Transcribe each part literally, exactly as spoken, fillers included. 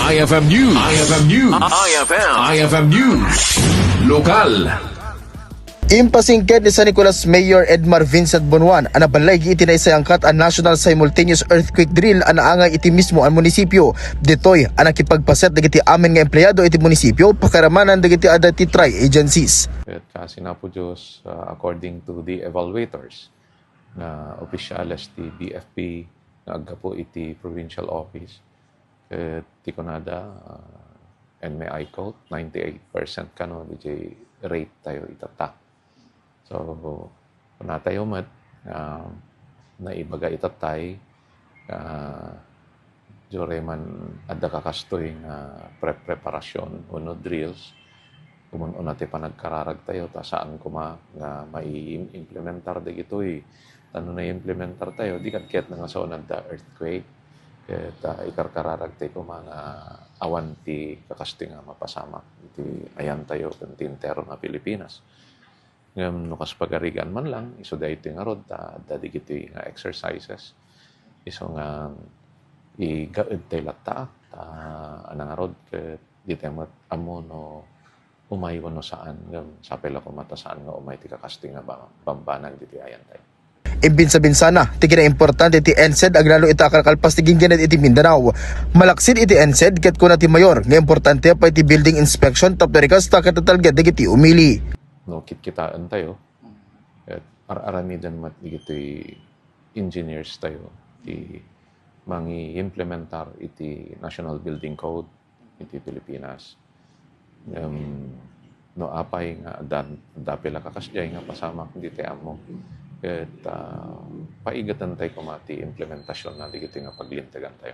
I F M News. I F M News. I F M. I F M News. Lokal. Impasingked ni San Nicolas Mayor Edmar Vincent Bonuan a nabalay iti naisayangkat a National Simultaneous Earthquake Drill a naangay iti mismo a munisipyo. Ditoy a nakipagpaset dagiti amin nga empleyado iti munisipyo, pakaramanan dagiti adda ti tri agencies. Ket kaasi, Apo Dios, uh, according to the evaluators nga opisyales ti B F P nga aggapu iti provincial office, ket ti kunada, uh, and may I quote, ninety-eight percent kano diay rate tayo itatta. So, kunatayo met, ah, naibaga itattay, ah, diay man adda kakastoy nga pre-, preparasyon wenno drills, umuna ti panagkararag tayo, ta saan koma nga maiimplementar dagitoy. Ta no naimplementar tayo, di ket nangasaon adda earthquake. Ket, ah, ikarkararag tayo koma nga awan ti kakastoy nga mapasamak iti ayan tayo ken ti entero nga Pilipinas. Ngem no kas pagarigan man lang, isu daytoy ngarud ta adda dagitoy nga exercises. Isu nga igaed tayo latta, ta, ah, nangarud ket di tayo met ammo no umay wenno saan, ngem sapay la koma ta saan nga umay ti kakastoy nga ba-, bambanag ditoy ayan tayo. Imbinsabinsana ti kinaimportante ti NCED agnano ita a kalkalpas ti ginggined iti Mindanao. Malaksid iti NCED ket kuna ti mayor nga importante pay ti building inspection tapno rikasta ket tatalged dagiti umili. No kitkitaen tayo, ket ar-aramiden met dagitoy engineers tayo ti mangiimplementar iti National Building Code iti Pilipinas. Em, no apay nga adda, adda pay la kakasdiay nga pasamak, di tayo ammo. Ket, ah, paigaten tayo koma ti implementasionna dagitoy nga paglintegan tayo.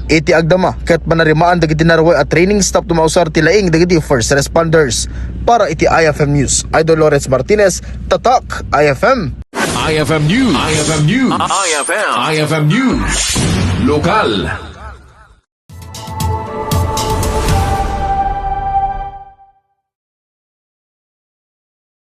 Iti agdama ket panarimaan dagiti narua a training tapno mausar ti laing dagiti first responders. Para iti I F M News, Idol Lawrence Martinez, Tatak, I F M. I F M News. I F M News. I F M. I F M News. Lokal.